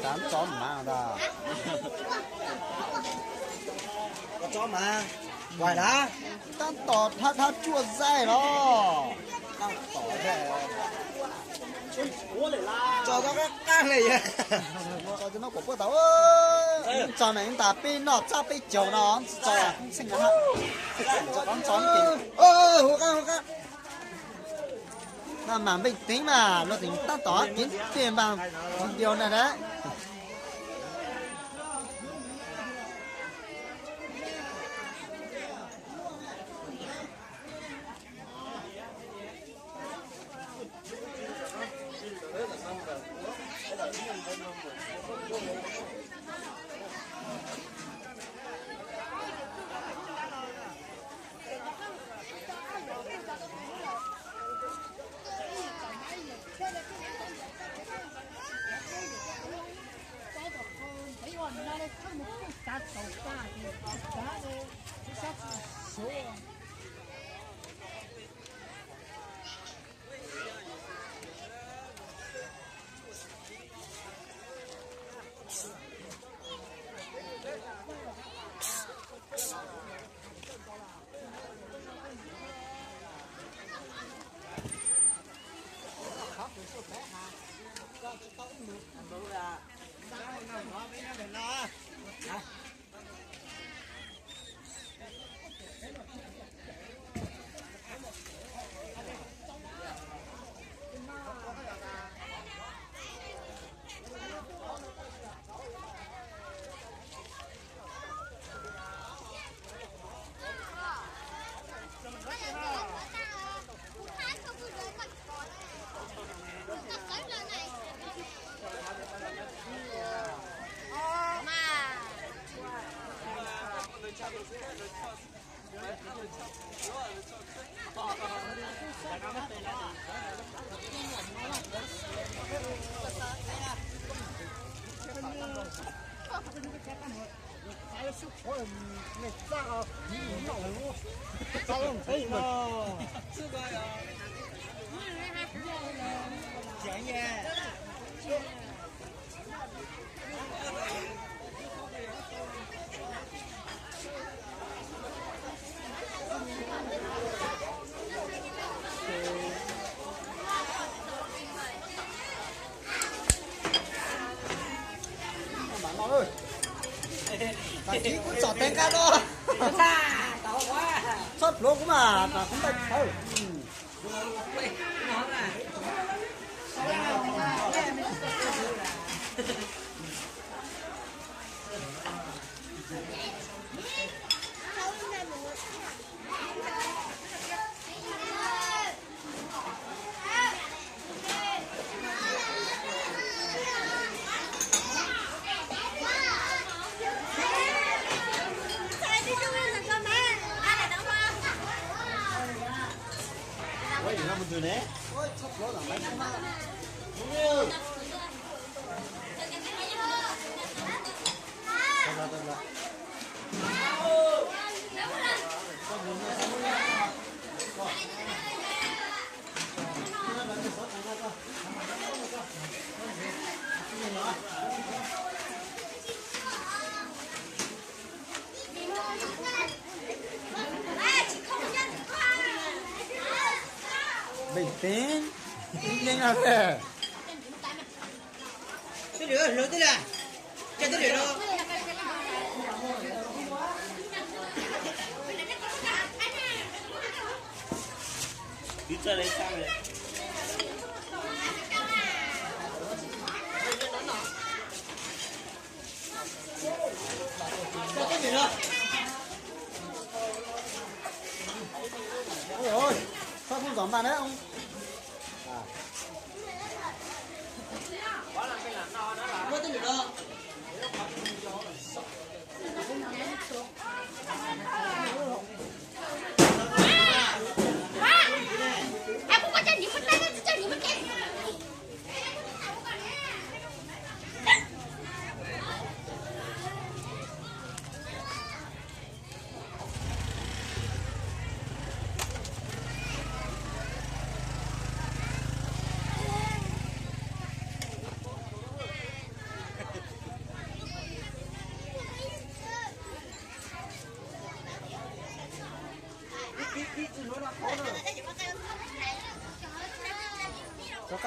Tso mas, tso mas, tab tom thab thab tsuaj zaij los. Tso tau qab qab li. Tso no kuv puaj tau. Tso me ntas peb noj txaj peb caug no tso txheej na. Tso qab tso. Hu qab hu qab. Mas Npeej Teev mas luag tseem tab tom kev tiag npaag video na. Tag kis kuv tsom teev qab no. Txhob pluav kuv mas, tas kuv npaj tawv. Bình tĩnh. Bình tĩnh. Ôi ôi, sao không dọn bàn đấy ông?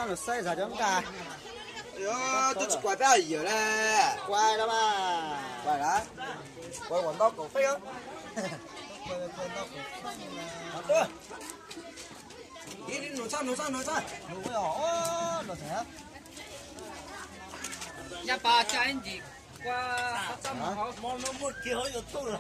Nws saib zag cov nqa. Twb tsis kuav peb yawm le. Kuav lawm mas. Kuav lawm. Kuav ua ntau kaum feeb. Ib nus txhaj nus txhaj nus txhaj. Yaj pas tsa ib ntsis kuav txaj muag hauv. Hmo no muaj kiag hauv YouTube los.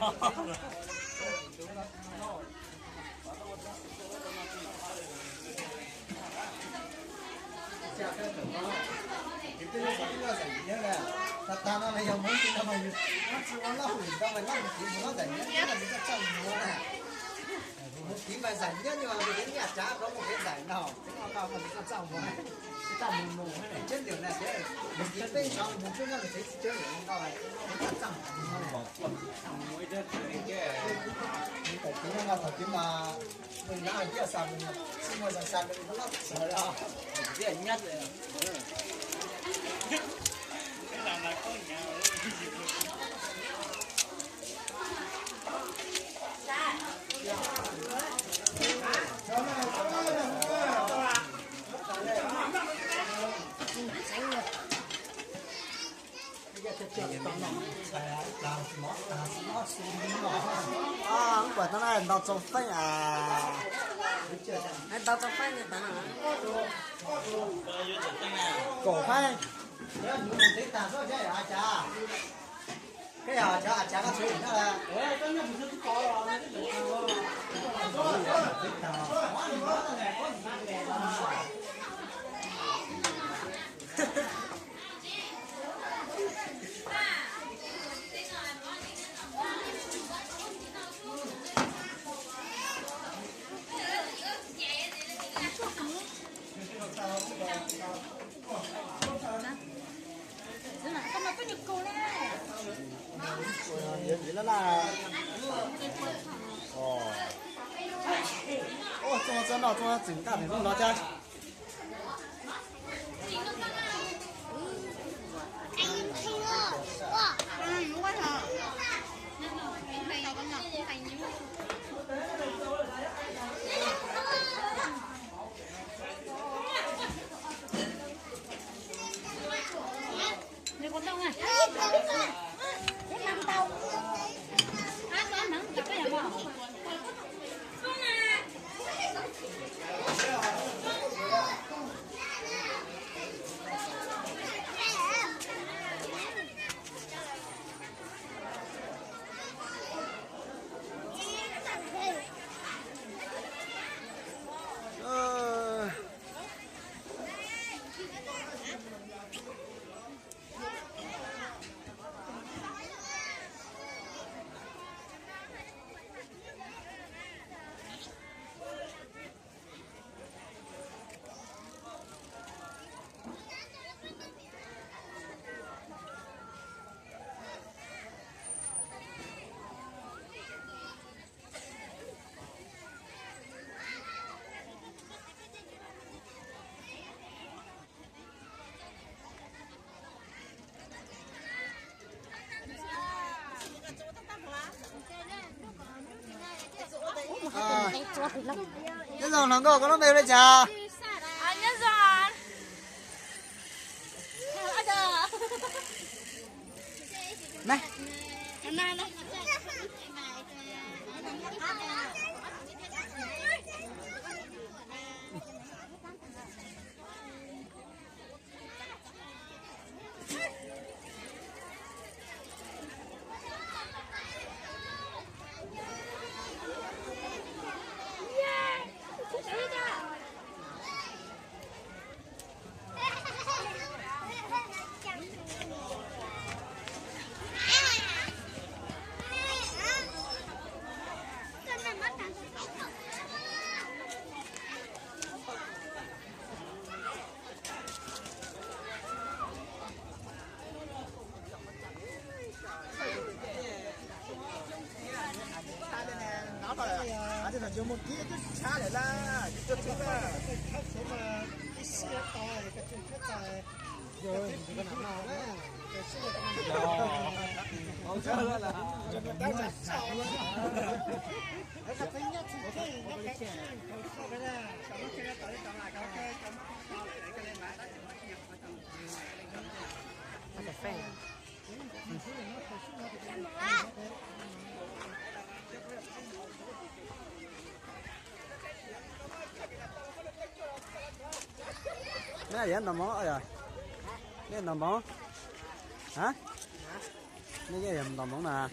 Tag tag no yog Hmoob tsis tau mas yus tsis ua loj hwm ntau mas loj mus tiv mus loj ntawm nyiab nyiab los yus txaj txaj mus na. Mus tiv mas zam nyiab nyiab mas mus tiv nyiab tsav rau mus kev ntawm no. Txaj mus mus tsis txaj mus mus tsis tseeb ntiag na, mus tiv peb ntawd mus tsuj noj mus txiv tsis tseeb ntiag no, txaj mus mus. Mus thaum tiv no thaum tiv mas nws nab hais tias xav mus, tsis muaj zam xav mus loj xav los. Kuam tau na ntau txaus feej a. Ntau txaus feej. Kaum feej. Txoj no txoj txwm nqaj pem no thiab. Nyob zoo hluas nkauj, koj lub npe hu li cas? Nej yuav ntaus mov os? Nej ntaus mov? Ha? Nej yuav ntaus mov na?